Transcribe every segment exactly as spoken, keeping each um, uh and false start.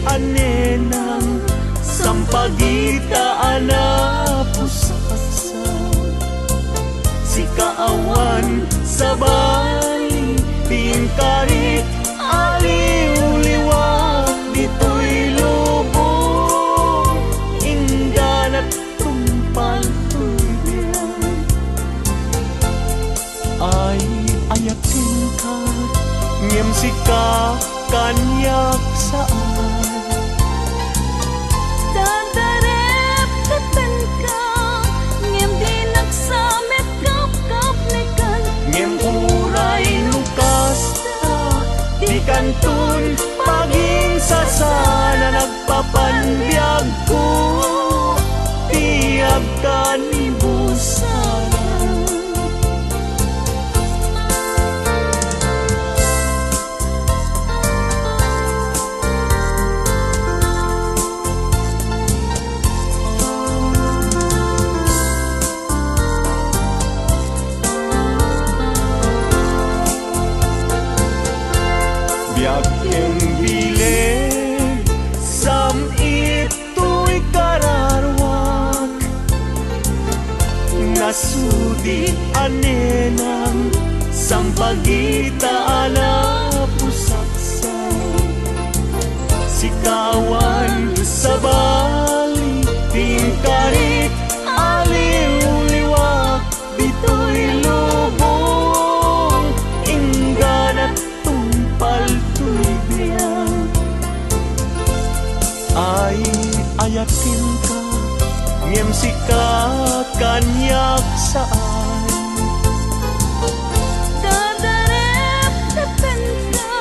a nenang, sampagita a napusaksa. Sika awan sabali, ti inkarik a liwliwak ditoy lubong, ingganat tungpal toy biag. Ay, ayatenka, ngem sika kaniak saan. Dadareptetenka, ngem dinak sa met kapkapnekan. Ngem uray no kasta, dikanton paginsasana, nagpapanbiagko ti agkanibusanan. Biag ken bileg, sam-it toy kararuak. Nasudi a nenang, sampagita a napusaksa. Sika awan sabali, ti inkarik a liwliwak ditoy lubong, ingganat tungpal toy biag. Ay, ayatenka, ngem sika kaniak saan. Dadareptetenka,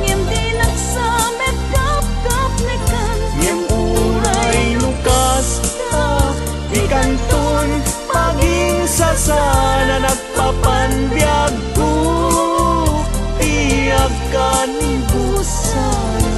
ngem dinak sa met kapkapnekan. Ngem uray no kasta, dikanton paginsasana, nagpapanbiagko ti agkanibusanan.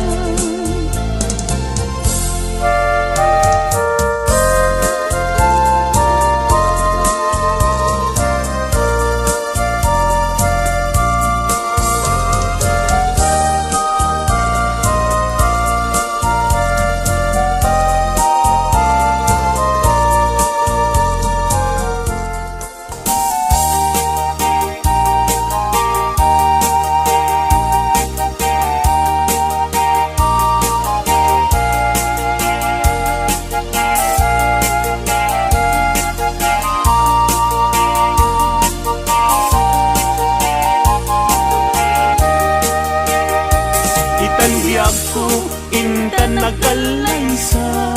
Itan biagko, intan agkallaysa,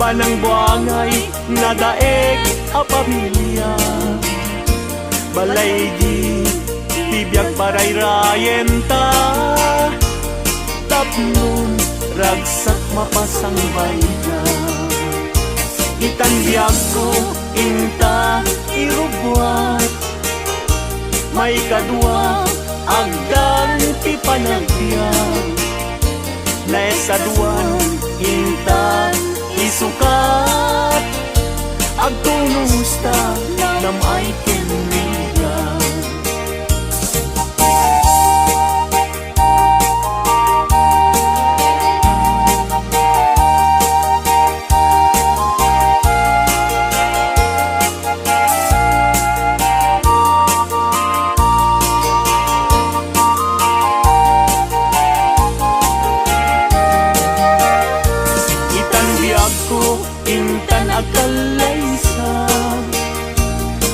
panangbuangay nga daek a pamilia. Balaygi ti biag parayrayenta, tapno ragsak mapasangbayta. Itan biagko, inta irubbuat. Maikadua, agdan ti panagbiag. Naesaduan, inta isukat. Agtunosta, nam-ay ken rigat. Itan biagko, intan agkallaysa,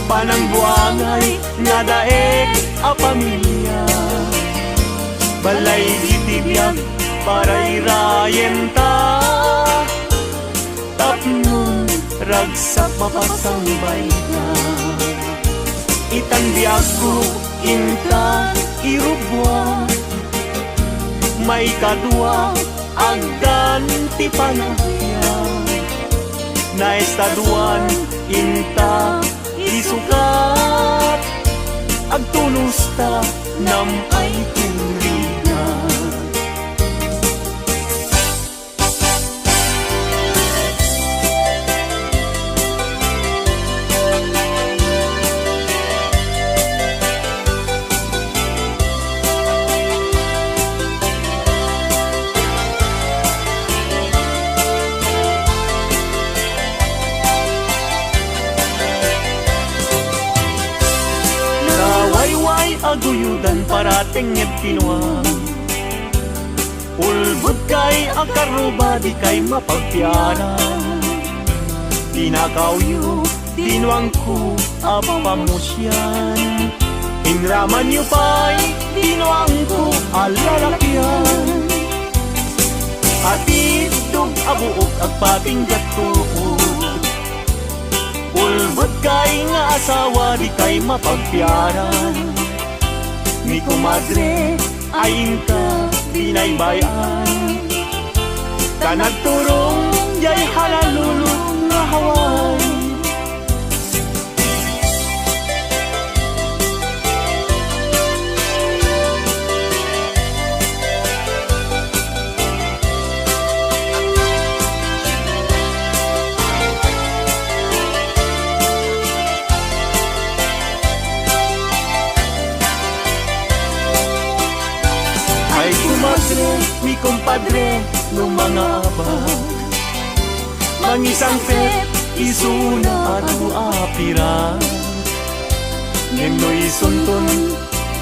panangbuangay nga daek a pamilia. Balaygi ti biag parayrayenta, tapno ragsak mapasangbayta. Itan biagko, inta irubbuat. Maikadua, agdan ti panagbiag. Naesaduan, inta isukat. Agtunosta, nam-ay ken rigat. Aguyodan para tengnged ti nuang. Ulbodkay a karruba, dikay mapagpiaran. Tinakawyo ti nuangko a pamusian. Inramanyo pay ti nuangko a lalakian. Atiddog a buok agpatingga tuod. Ulbodkay nga asawa, dikay mapagpiaran. Ni komadre, ay inka binaybay-an. Ta nagturong jay Honolulu nga Hawaii. Ay, komadre, ni kompadre, no mangabak, mangisangpet isuna adu a pirak. Ngem no isunton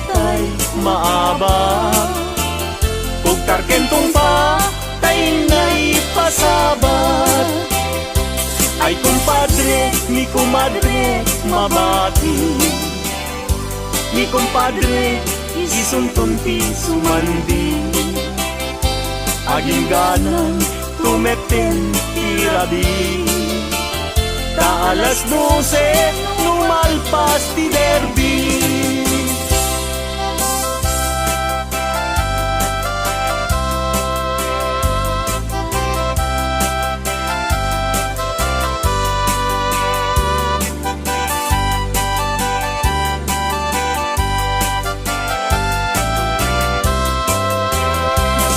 tay maabak, ugtar ken tungpa tay naipasabat. Ay, kompadre, ni komadre, mabati. Ni kompadre, isunton ti sumandi. Agingganan, tumetten ti rabii. Ta alas dose, no malpas ti derby.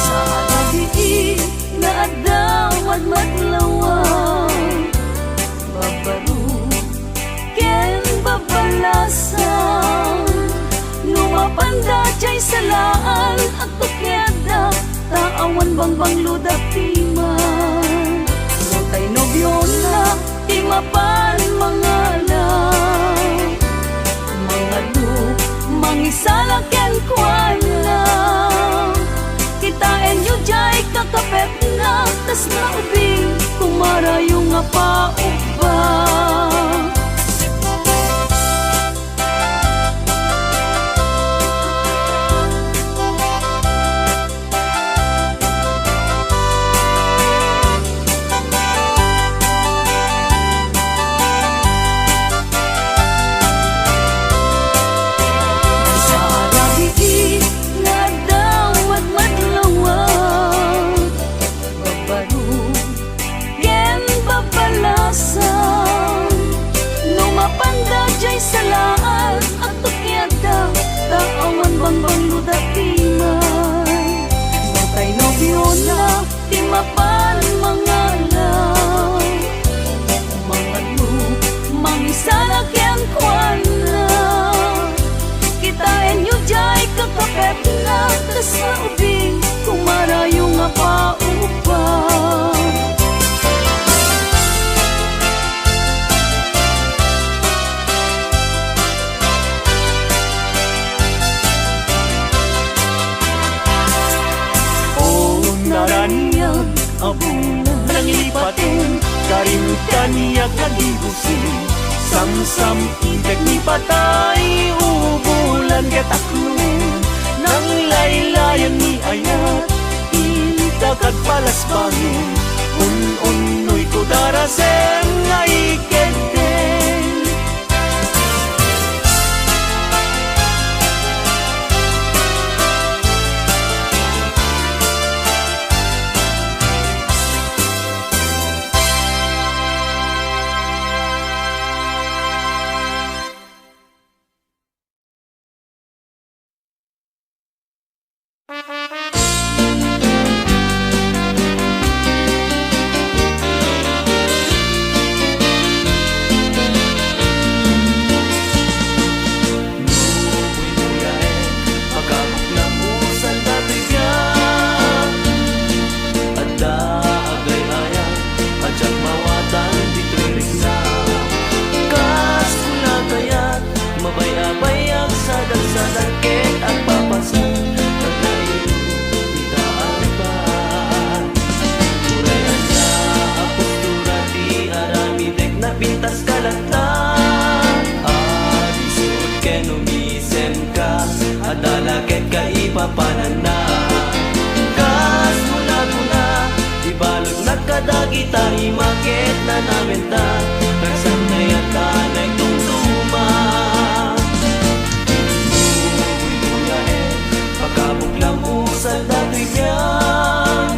Sa rabii nga adda madmadlawan, babaro ken babalasan. No mapanda jay salaan, agtukiadda, ta awan bangbanglo dati man. No tay nobiona, ti mapan mangala, mangadu, mangisala kenkuana. Kitaenyo jay kakapetna, tas naubing, kumarayo nga paubba. Sa rabii nga adda madmadlawan, babaro ken babalasan. No mapanda jay salaan, agtukiadda, ta awan bangbanglo dati man. No tay nobiona, ti mapan mangala, mangadu, mangisala kenkuana. Kitaenyo jay kakapetna, kas naubing, kumarayo nga paubba. O naraniag a bulan, nanglipaten, karim kaniak nagibusin. Samsam intek ni patay, ubulan ket akloen. Nanglaylayan ni ayat, inta kagpalasbangen. Un-unnoy ko darasem nga ikedken. Pintaska latta, agisuot ken umisemka, adda la ket kaipapananna. Kas mula kuna, ibaludnak kadagita ima ket nanamenta, ragsakna yat a naitumtuma. Buybuyaen, pakabuklam usal datoy biag.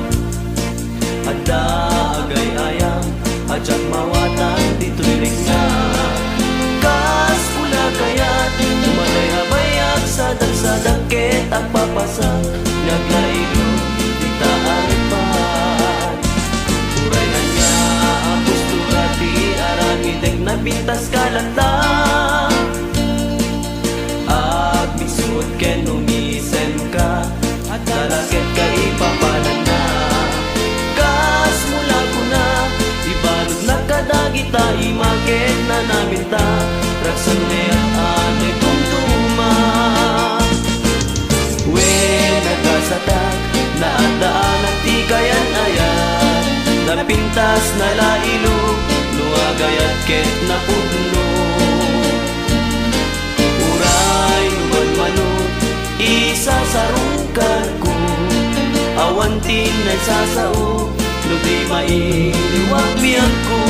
Adda agay-ayam a diak mawatan ditoy rikna. Kas kula kayat, umatay a bayag, sadak-sadak ket agpapasak, nga aglailo dita a rikpan. Uray ania a postura ti aramidek, napintaska latta. Agmisuot ken umisemka, adda la ket kaipapananna. Kas mula kuna, ibaludnak kadagita ima ket nanamenta, ragsakna yat a naitumtuma. Wen, nagasatak, naaddaanak ti kayan-ayat, napintas, nalailo, no agayat ket napudno. Uray no manmano, isasarungkarko, awan ti naisasao, no di mailiwak biagko.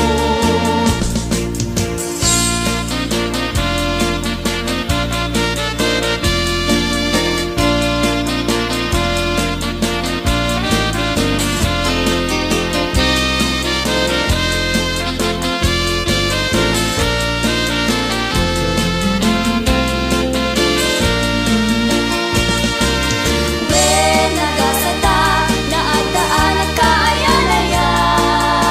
Wen, nagasata, naaddaanak kaayan-ayan.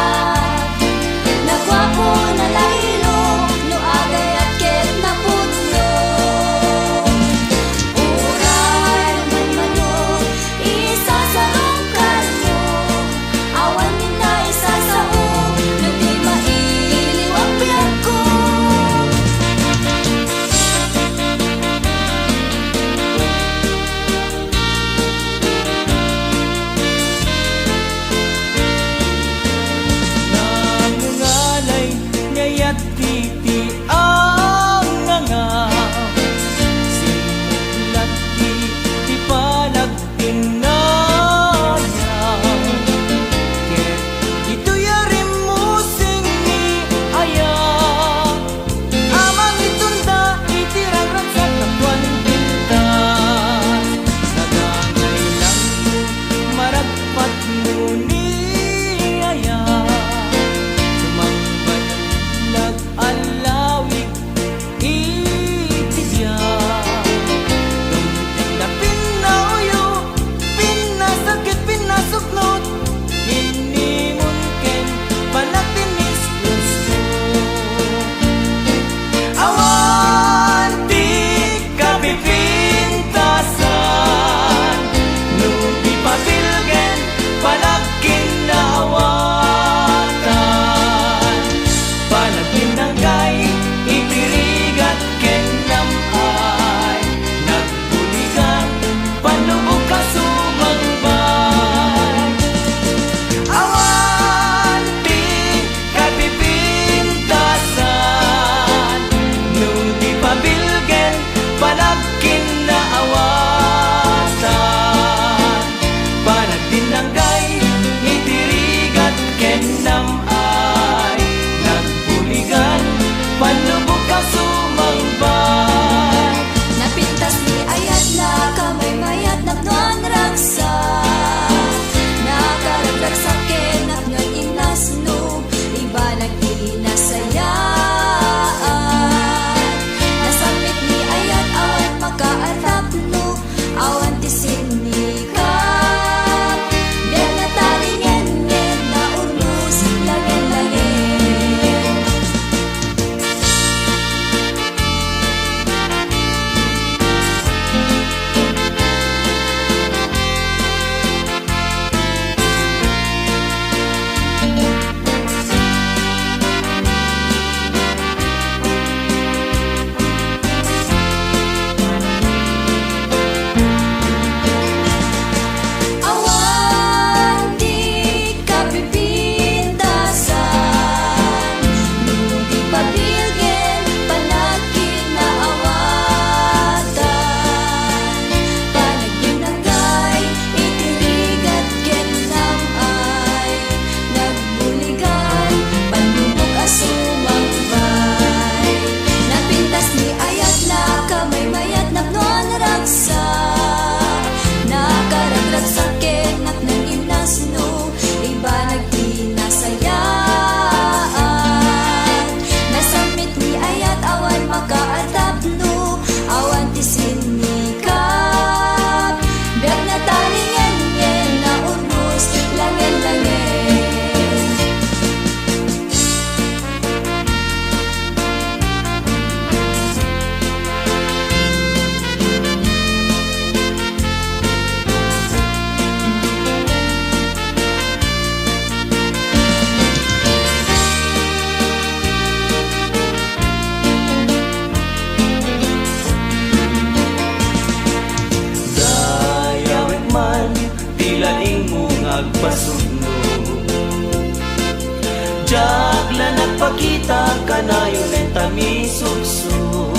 Diak la nagpakita kanayon ken ta misukso.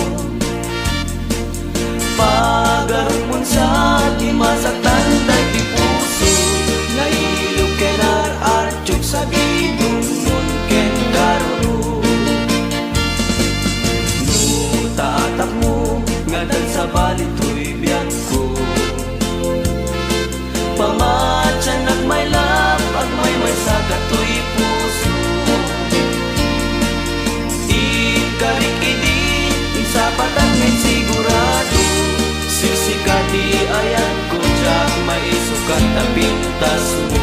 Pagarupmon sa ti masaktan daytoy puso, nga ilog ken ar-artiok sa bidungnon ken karuro. No ta atapmo nga dan sabali toy biagko, pamatianak, my love, agmaymaysa datoy puso. Inkarik idi insapatak ngem sigurado, siksika ti ayatko, diak maisukat ta pintasmo.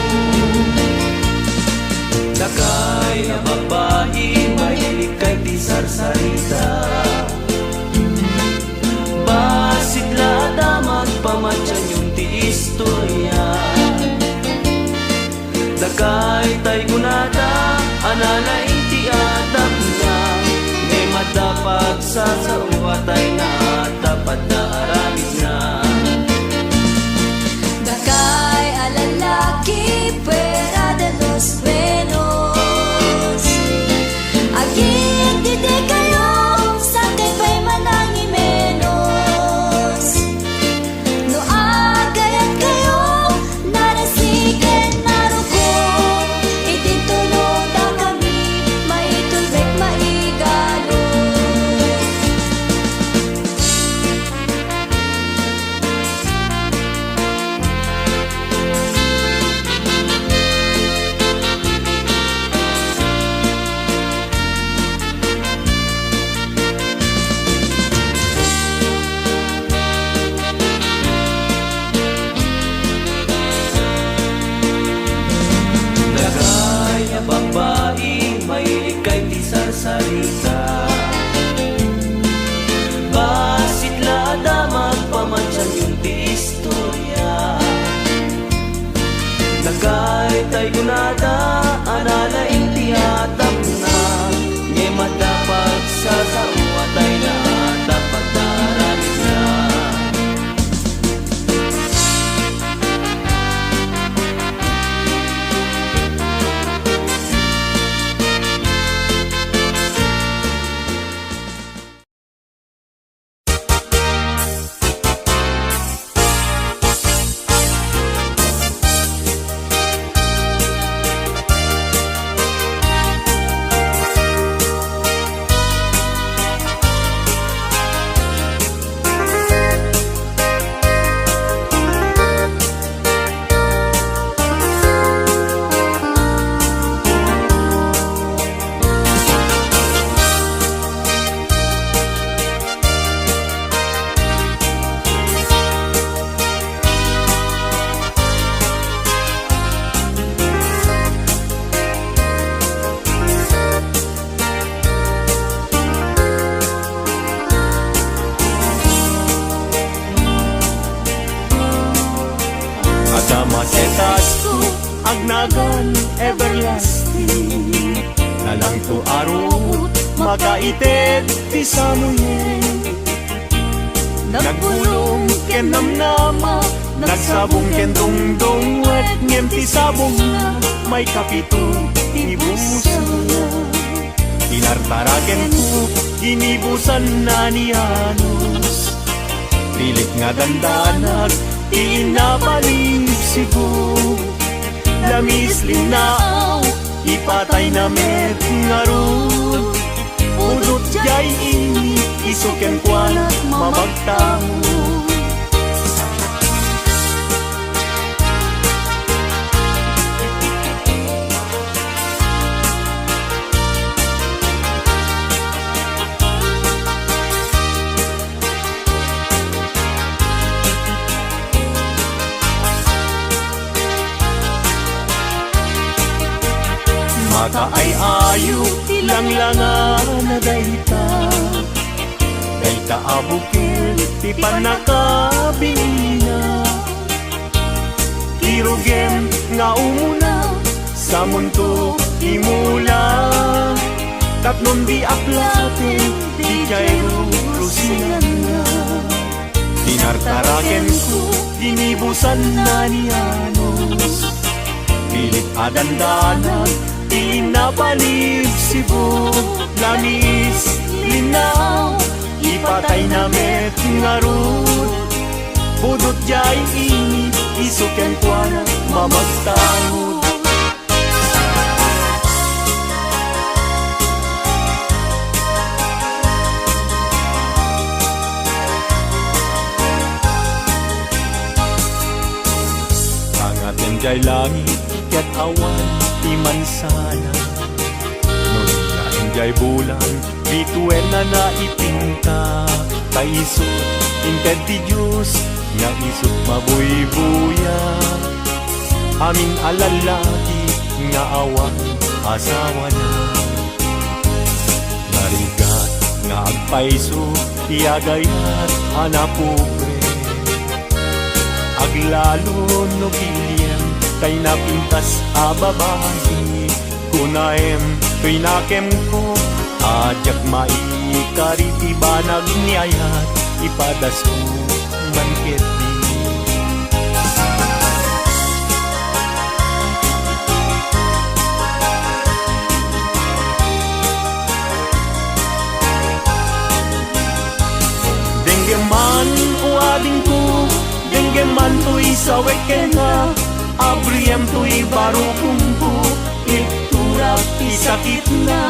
Dakay a babbai, mailikkay ti sarsarita. Bassit la a damag, pamatianyon ti istoria. Dakay tay kunada a nalaing ti atapna, ngem adda pagsasao a tay naatap adda aramidna. Dakay a lalaki, fuera de los buenos. Agindidikayo, sakay pay manangimenos. No agayatkayo, narasi ken naruko, idinto no dakami maitulbek, maigalon. Dakay a babbai, mailikkay ti sarsarita. Bassit la a damag, pamatianyon ti istoria. Dakay tay kunada a nalaing ti atapna, ngem adda pagsasao a tay naatap adda aramidna. Adda masetas ko, agnagan everlasting. Nalangto a ruot, makaited ti samuyen. Nagbulong ken namnama, nagsabong ken dungdungwet, ngem ti sabongna, maikapito ti busana. Tinartarakenko, ginibusanna ni Janos. Pilit nga dandanag ti inna balibsigo. Lamis linnaaw, ipatayna met ngarud. Udot jay ini, isu kenkuana mamagtamo. Makaay-ayo ti langlangana dayta. Dayta a bukel ti pannakabinina. Ti rugem nga umuna, samonto ti mula. Tapnon di aplaten, di jay rurusinganna. Tinartarakenko, ginibusanna ni Janos. Pilit a dandanag ti inna Panibsibug, lamis, linnaw, ipatayna met ngarud. Pudot jay ini, isu kenkuana mamagtaud. Nangaten jay langit ket awan ti mansana. No innaen jay bulan, bituenna naipinta. Ta isu inted ti Dios nga isut mabuybuya. Amin a lallaki nga awan asawana. Narigat nga agpayso ti agayat a napobre. Aglalo no giliem tay napintas a babai. Kunaem toy nakemko a diak maikari ti banag ni ayat, ipadasko man ketdi. Denggem man, o adingko, denggem man toy sawek kenka, abriem toy barukongko, itturak ti sakitna,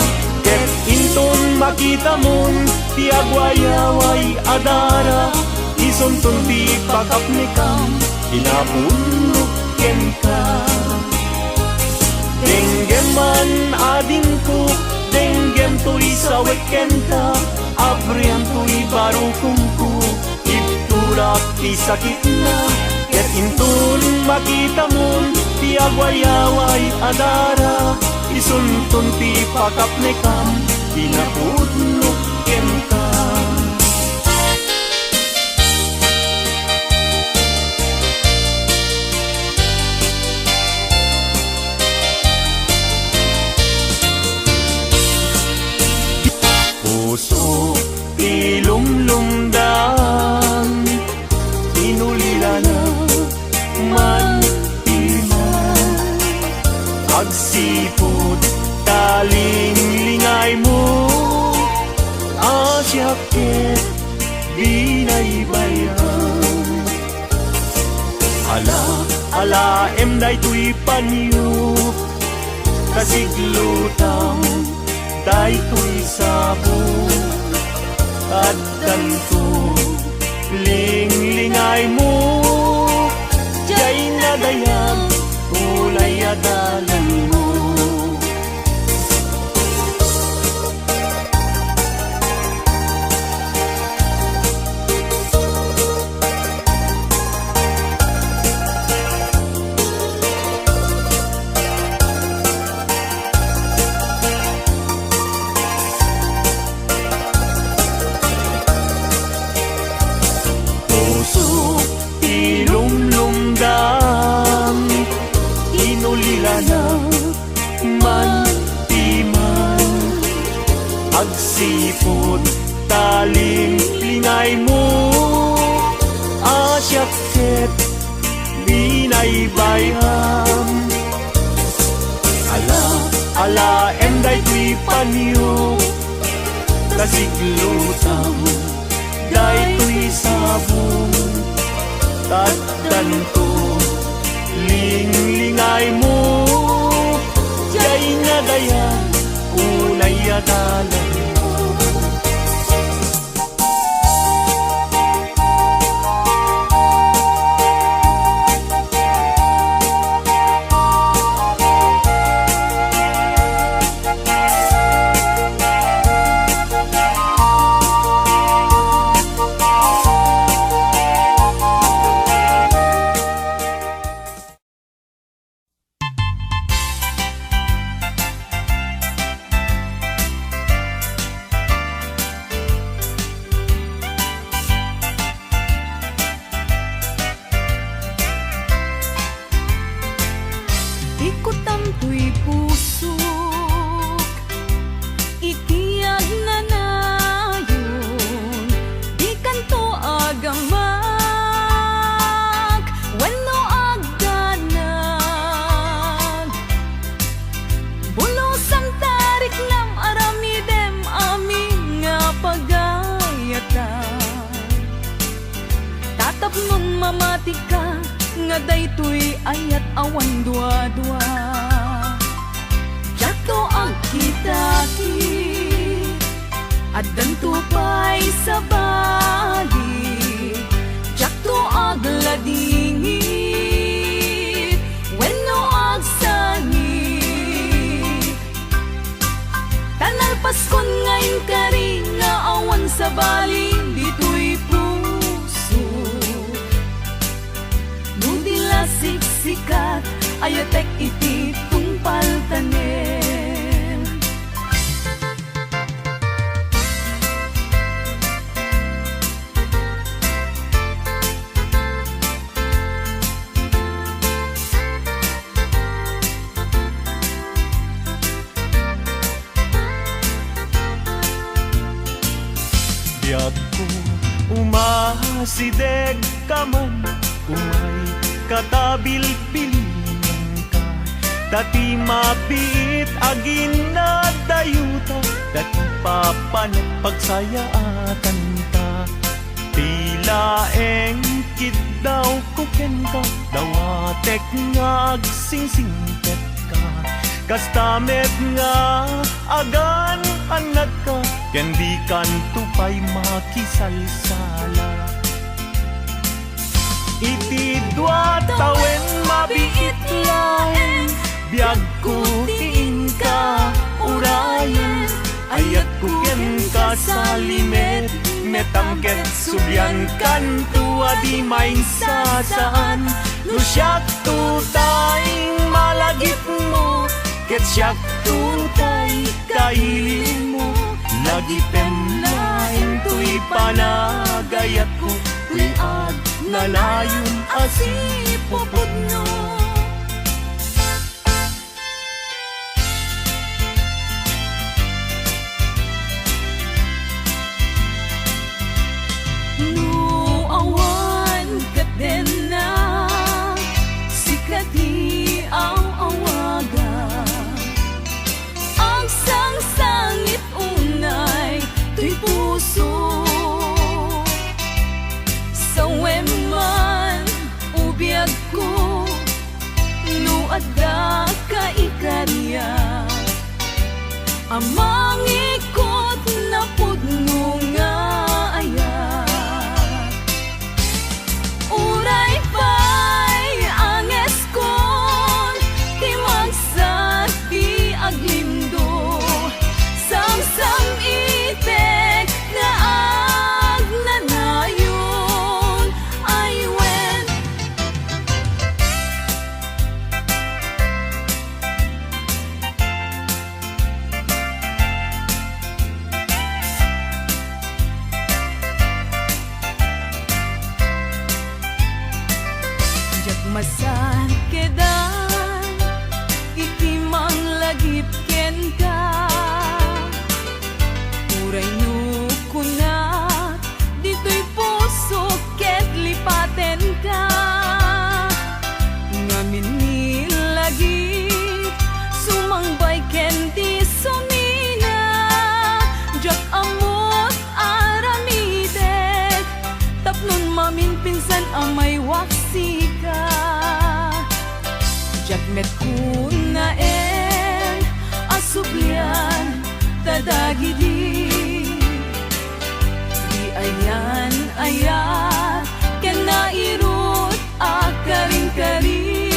ket inton makitamon ti agwayaway a dara, isunton ti pakapnekam, inapudnok kenka. Denggem man, adingko, denggem toy sawek kenka, abriem toy barukongko, itturak ti sakitna, ket inton makitamon ti agwayaway a dara, isunton ti pakapnekam, inapudnok kenka. Puso ti lumlumdam, inulilana man ti man. Agsipud ta linglingaymo, a siak ket binaybayan. Ala, alaem daytoy panyo, ta siglutam daytoy sabong. Addanto, linglingaymo, diay nadayag, ulay a dalanmo. Puso ti lumlumdam, inulilana man ti man. Agsipud ta linglingaymo, a siak ket binaybayam. Ala, alaem daytoy panyo, ta siglutam daytoy sabong. Addanto, linglingaymo, diay nadayag, ulay a dalanmo. nga daytoy ayat awan duadua. Diakto agkitakit, addanto pay sabali. Diakto agladingit wenno agsangit. Ta nalpaskon nga inkari nga awan sabali ditoy puso. No di la siksikat, ayatek iti tungpal tanem. Biagko, umasideg ka man, umay katabilbilingan ka. Ta ti mabiit a ginadayuta, ta ti papanek pagsayaatan ta. Ti laeng kiddawko kenka, dawatek nga agsingsingpet ka. Kasta met nga agan-annadka, ken dikanto pay makisalsala. Iti dua tawen mabiit laeng, biagko ti inka urayen. Ayatko kenka salimed, met angket subliankanto a di mainsasaan. No siakto tay malagipmo, ket siakto tay kailiwmo, lagipem laeng toy panagayatko, toy agnanayon a sipupudno. No awan ket dennak, sika ti aw-awagan. Agsangsangit unay toy puso. Sawem man, o biagko, no adda kaikariak a mangikot napudno nga ayat. Uray pay angeskon ti magsat ti aglimdo, samsam-itek nga agnanayon, ay wen. Diak masarkedan iti manglagip kenka. Uray no kunak, ditoy pusok ket lipatenka. Ngamin ni lagip, sumangbay ken ti sumina. Diak ammot aramidek tapnon maminpinsan a maywak sika. Diak met kunaen a sublian ta dagidi di ayan-ayat ken nairut a karingkari.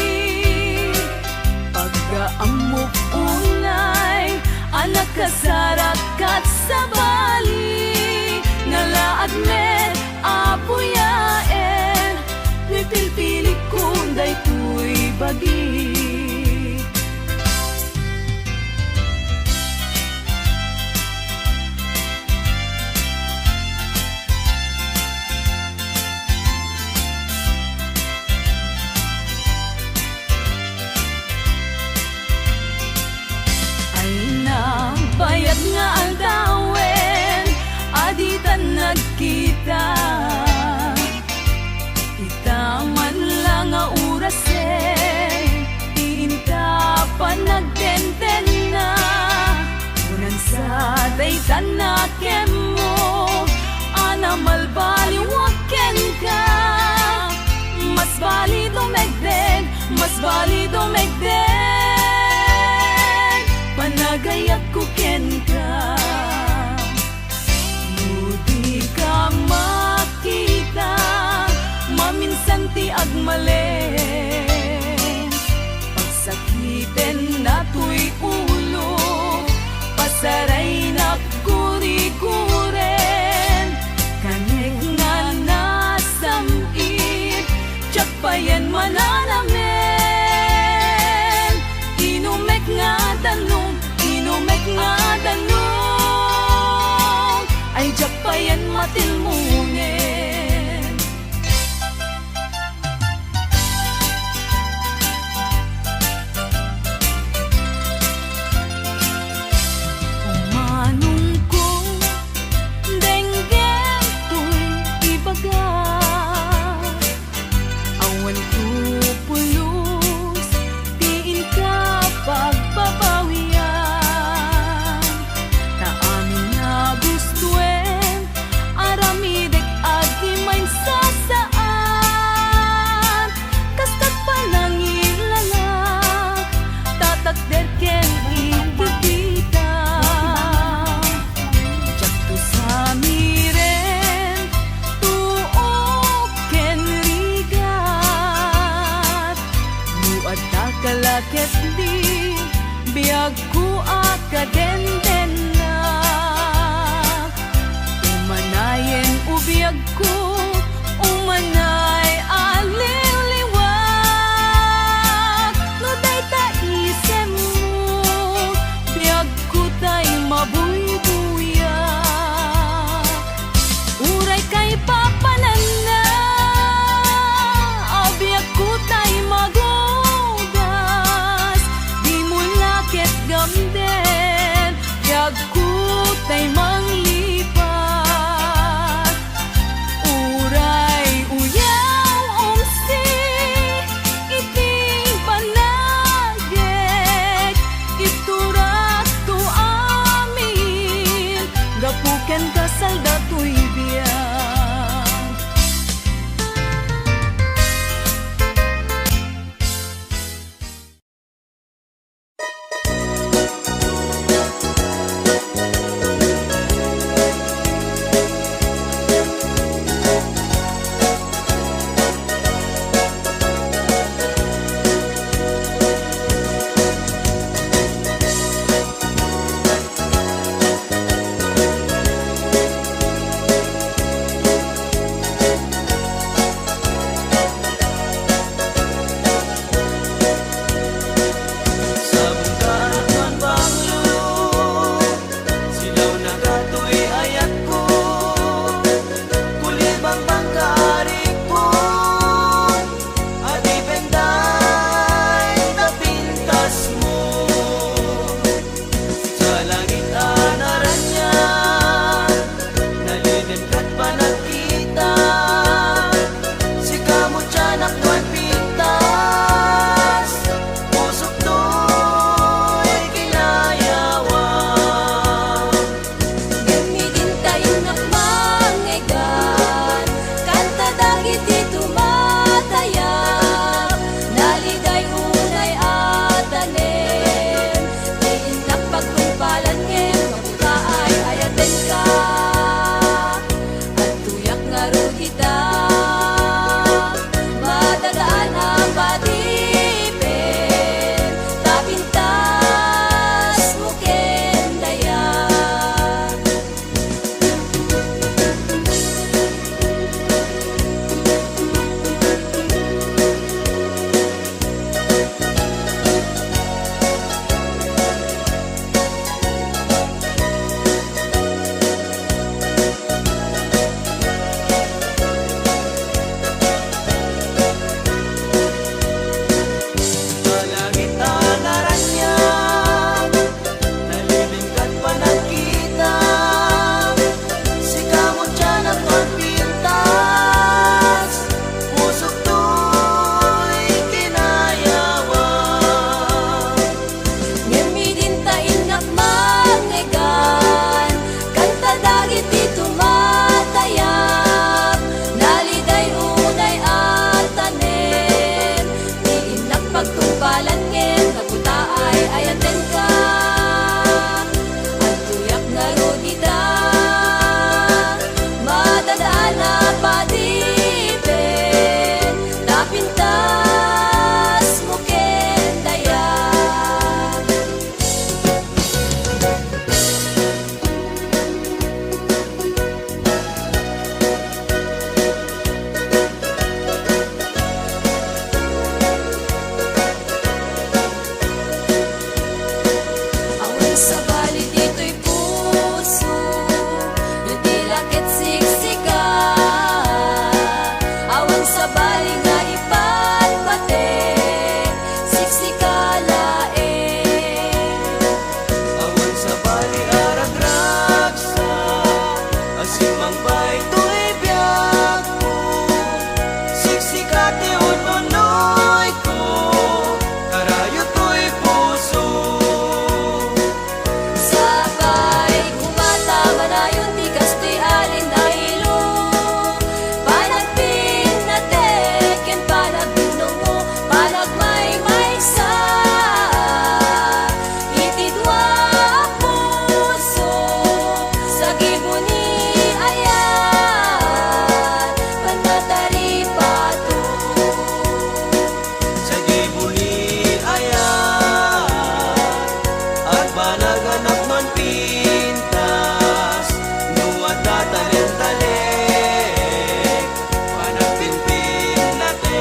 Pagaammok unay a nakasarak ket sabali nga laag met a puyaen, no ipilpilikon daytoy bagi. Ay nabayag nga aldawen, ayagko kenka. No dika makita, maminsan ti agmalem. Pagsakiten natoy ulo, pasaraynak guriguren. Kanek nga nasam-it, diak payen mananamen. Inumek nga danum, inumek nga danum, ay diak payen matilmonen. Umanongko, denggem toy ibaga. Awan to pulos ti inka pagbabawian. Ta amin a gustuen, aramidek a di maisasaan. Kasto't panangilalak, tatakder ken ikikita. Diakto samiren, tuok ken rigat. No adda ka la ketdi, biagko a kadendennak. Umanayen o biagko, umanay a liwliwak. No dayta isemmo, biagko tay mabuybuyak. Uray kaipapananna, a biagko tay magudas, dimo la ket gamden, biagko tay manglipat. Sabali ditoy puso, no di la ket siksika. Awan sabali nga ipatpati, siksika laeng. Awan sabali a ragragsak a simangbay toy biagko. Siksika ti ununoyko, karayo toy puso. Sapay koma ta manayon ti kastoy a lintilo, panagpinnateg ken panagdumdummo, panagmaymaysa iti dua a puso, sagibo ni ayat, pannataripato. Sagibo ni ayat, agbanag a napnoan pintas, no adda talentalen, panagpinpinnateg.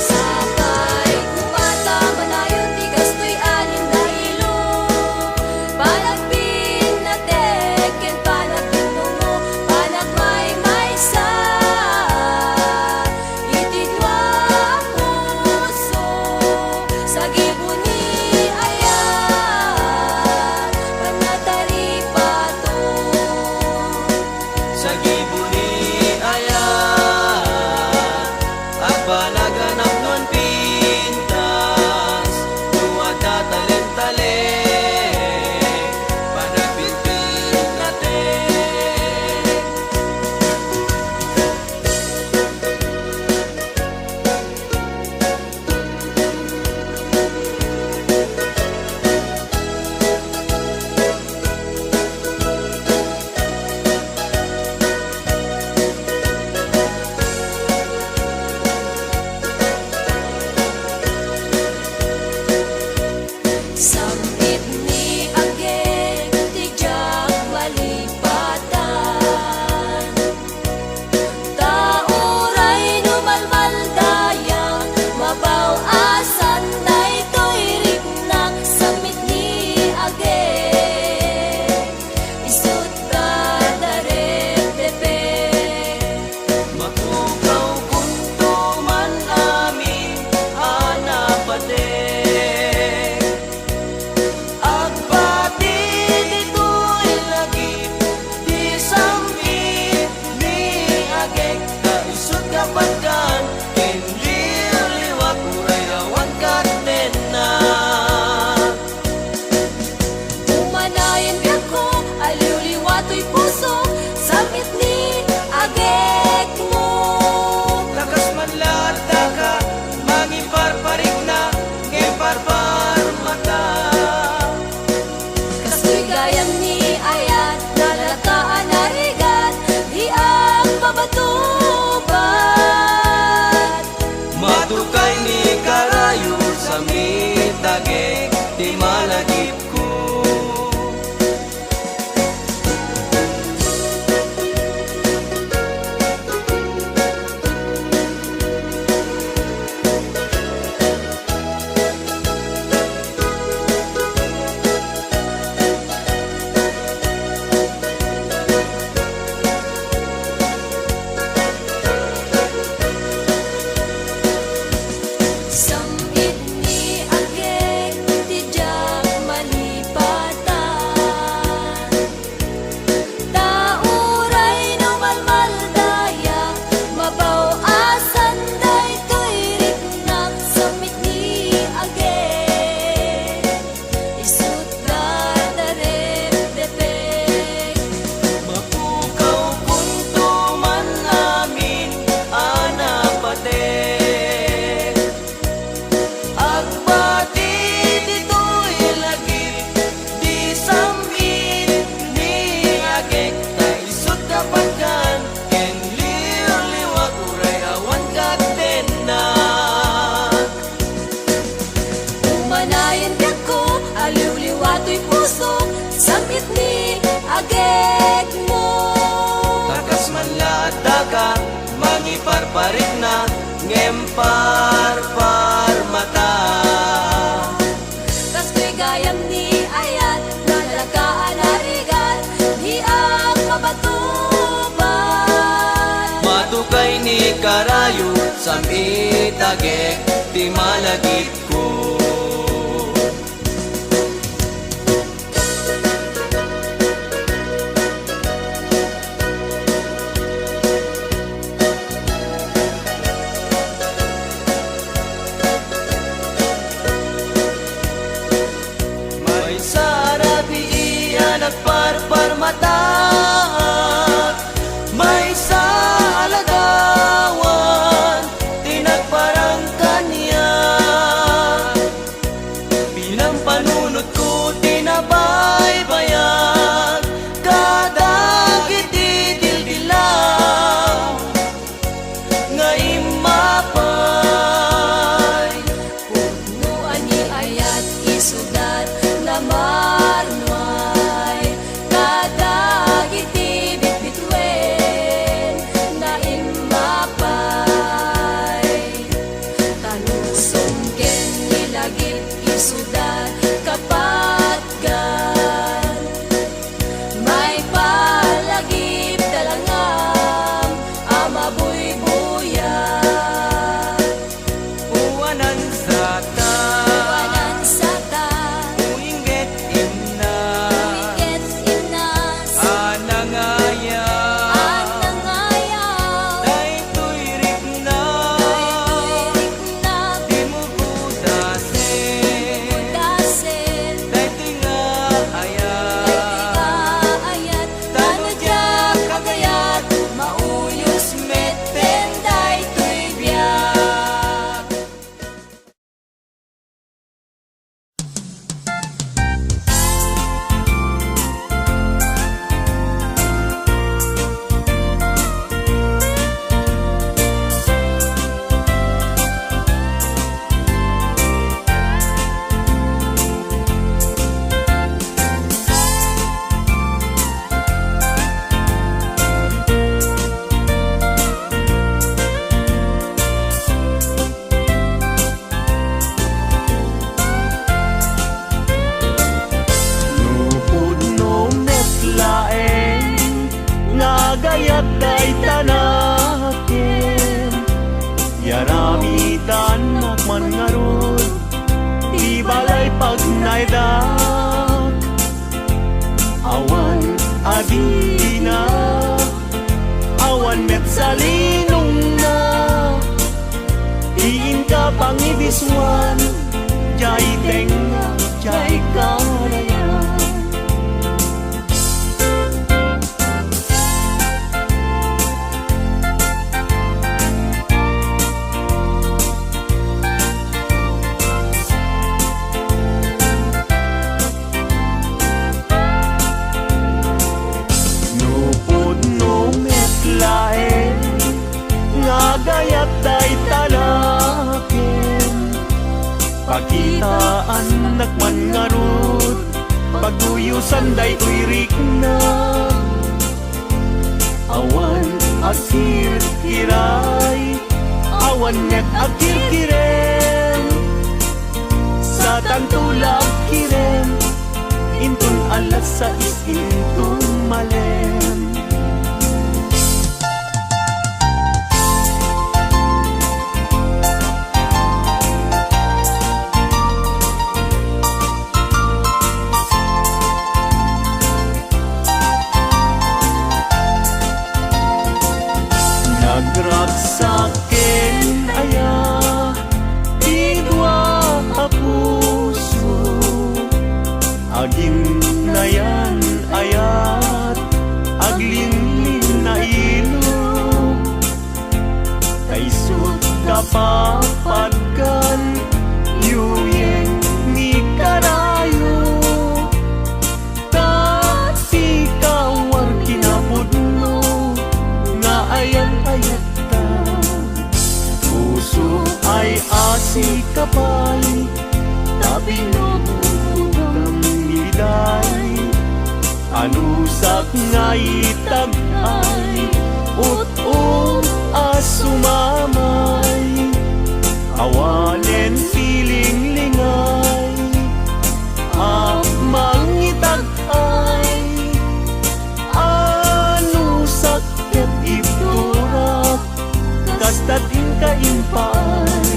Sapay koma ta manayon ti kastoy a lintilo, panagpinnateg ken panagdumdummo, panagmaymaysa iti dua a puso, sagibo ni ayat, pannataripato. Sagibo ni ayat, agbanag a napnoan pintas, no adda talentalen, panagpinpinnateg. Sam-it ni agek ti diak malipatan. Ta uray no malmaldayag, mabaw-asan daytoy riknak, sam-it ni agek, isut' ta darepdepek. Mapukaw kunto man amin a napateg. Agbati ditoy lagip ti sam-it ni agek, ta isut' kapatgan ken liwliwak uray awan katenna. Umanayen biagko, aliwliwa toy puso, sam-it ni agekmo. Ta kas man la addaka mangiparparikna, ngem parparmata. Kastoy gayam ni ayat, nalaka a narigat, di agpabatubat. Matukay ni karayo, sam-it agek ti malagipko. Sam-it ni agek ti diak Gayam ni ayat, nalaka a narigat, diak mapatupad. Matukay ni karayo, sam-itagek ti malagipko. Maysa a rabii a nagparparmataak, maysa a ladawan ti nagparang kaniak. Pinampanunotko ti nabaybayag kadagiti dildilaw nga immapay. Pudno a ni ayat isudat nga marnuay kadagiti bitbituen nga immapay. Tanusong ken ni lagip isudat kapatgan. Maipalagip talangam a mabuybuya. Uwanan sata. Uwanan sata. Uingget inna. Uingget inna. A nangayab. A nangayab. Daytoy rikna. Daytoy rikna. Dimo gudasen. Daytoy nga ayat. Daytoy nga ayat. Ta no diak agayat, mauyos metten daytoy biag. No pudno met laeng nga agayat dayta nakem, yaramidannak man ngarud ti balay pagnaedak. Awan adina, awan met salinongna, ti inka pangibisuan, diay tengnga, diay kanayan. No pudno met laeng nga agayat dayta nakem, pakitaannak man ngarud, paguyusan daytoy rikna. Awan agkirkiray, awan met agkirkirem. Satanto la agkirem, inton alas sais inton malem. Nagragsak ken aya ti dua a puso, agimnayan ayat, aglinglingna ilog. Ta isut' kapapadkan, yuyeng ni karayo. Ta ti kawar kinapudno nga ayan-ayatta, puso ay asi ka pay, ta binugbutam ni Liday. Anusak nga itag-ay, ut-ot a sumamay. Awanen ti linglingay, kaimpaay.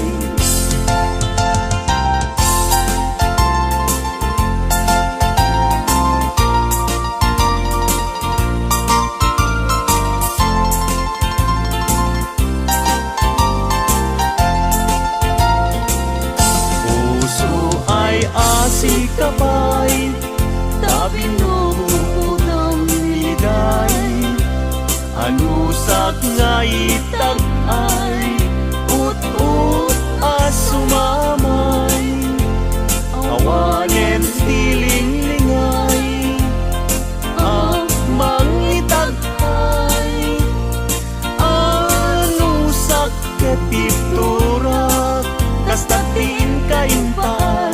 Puso ay asikapay, ta binubukod ang liday. Anusak nga itag-ay, ut-ot a sumamay. Awanen ti linglingay, a mangitag-ay. Anusak ket iturak, kasta ti inkaimpaay.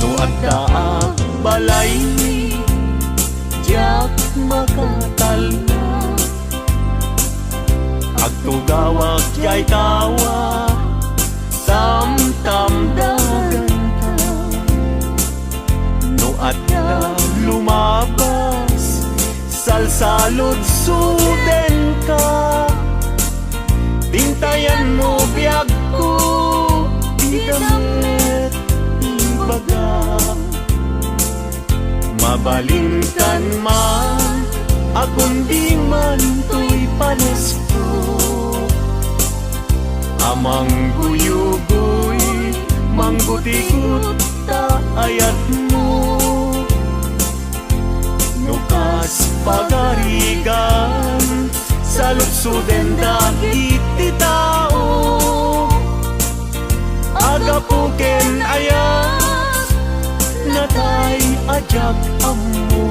No adda a balaymi, diak makatalna. Agtugawak diay tawa, tamtamdaganka. No adda lumabas, salsaludsodenka. Tintayanmo biagko, dida met ibaga. Mabalinkan man a kundi man toy palesko a mangguyugoy, manggutigot ta ayatmo. No kas pagarigan, saludsoden dagiti tao. Aggapu ken ayat, natay a diak ammo.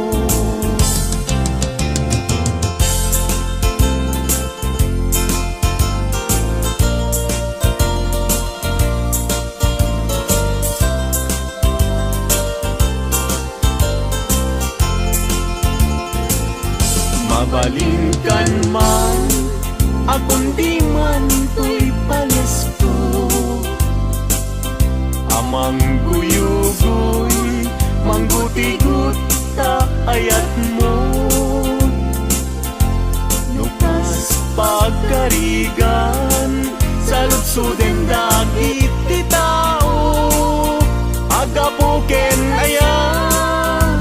Mabalinkan man a kundi man toy palesko a mangguyugoy, manggutigot ta ayatmo. No kas pagarigan, saludsoden dagiti tao. Aggapu ken ayat,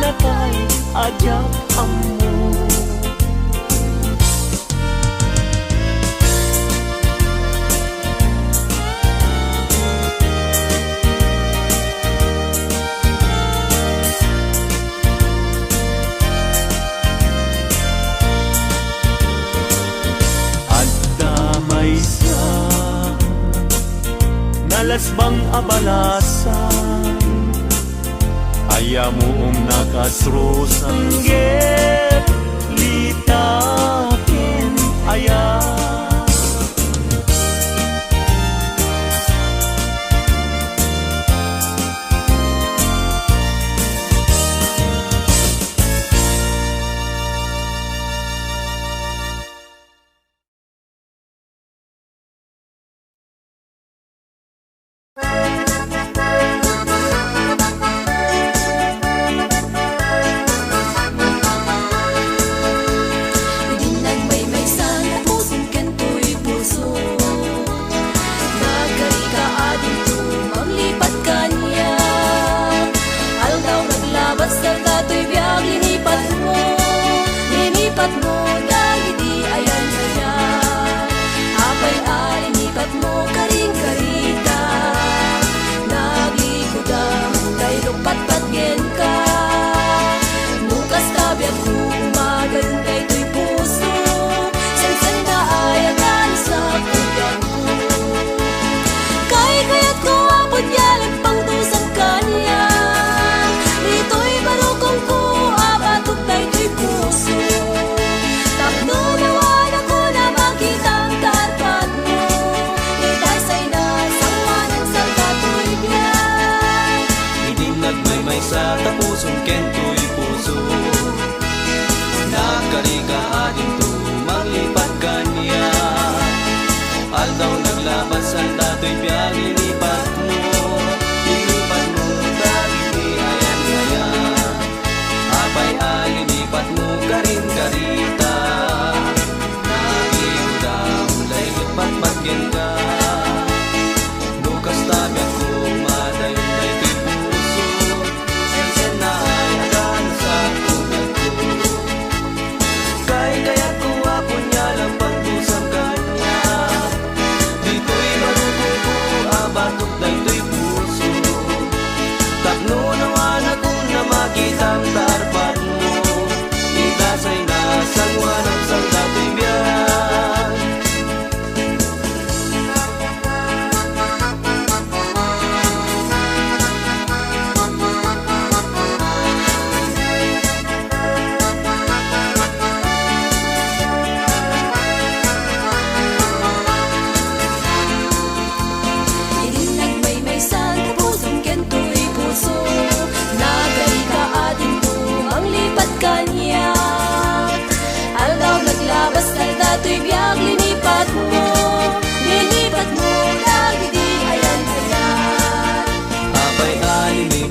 natay a diak ammo. Adda maysa, nalasbang a balasang, ayamom na kas rosang, ngem lita ken ayat. Din nagmaymaysa nga puso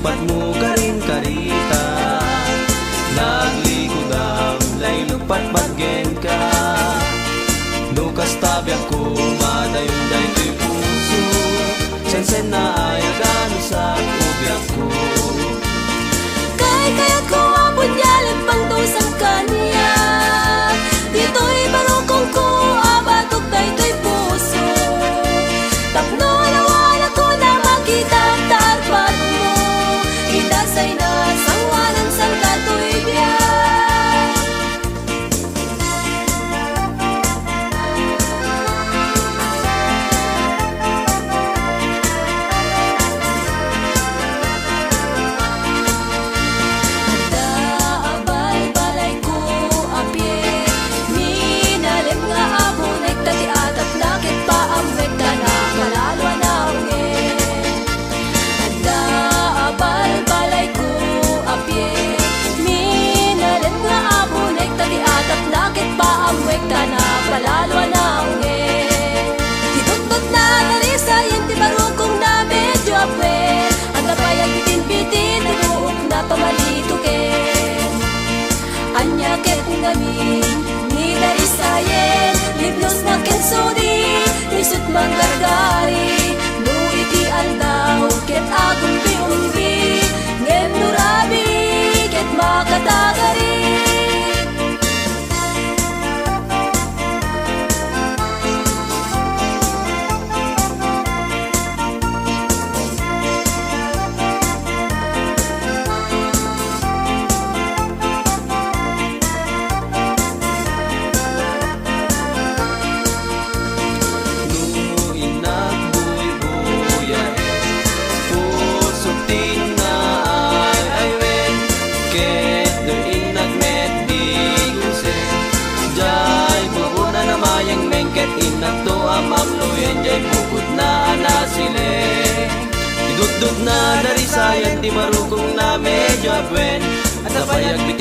Patmo karin karita, naglikudam, laylupatpatgenka. No kasta biagko, madayon daytoy puso, sensenna a yaganusak, o biagko. Kaykayatko a punialen pangdusam kaniak. Ditoy barukongko a batok daytoy puso. Tapno lawanakon a makita ta arpadmo, ita say nasangoanan salka toy biag. Adda a balbalayko a pie, minalem nga abunek ta ti atapna ket paammuek ta napalalo a naungek. Adda a balbalayko a pie, minalem nga abunek ta ti atapna ket paammuek ta napalalo a naungek. Ti tututna narisayen ti barukongna medio apuen, adda pay agbitbiti ti buokna pamalitoken. Ania ket ngamin ni narisayen, libnosna ken sudi, isut' manggargari, no iti aldaw ket agumpi-umpi, ngem no rabii ket makatagari. No innak buybuyay, pusok tinnaay-aywen, ket no innak met digusen, jay bubona namayengmen, ket innakto a mamloyen jay bukotna a nasilen. Ti dutdutna narisayen ti barukongna medio apuen, adda pay agbit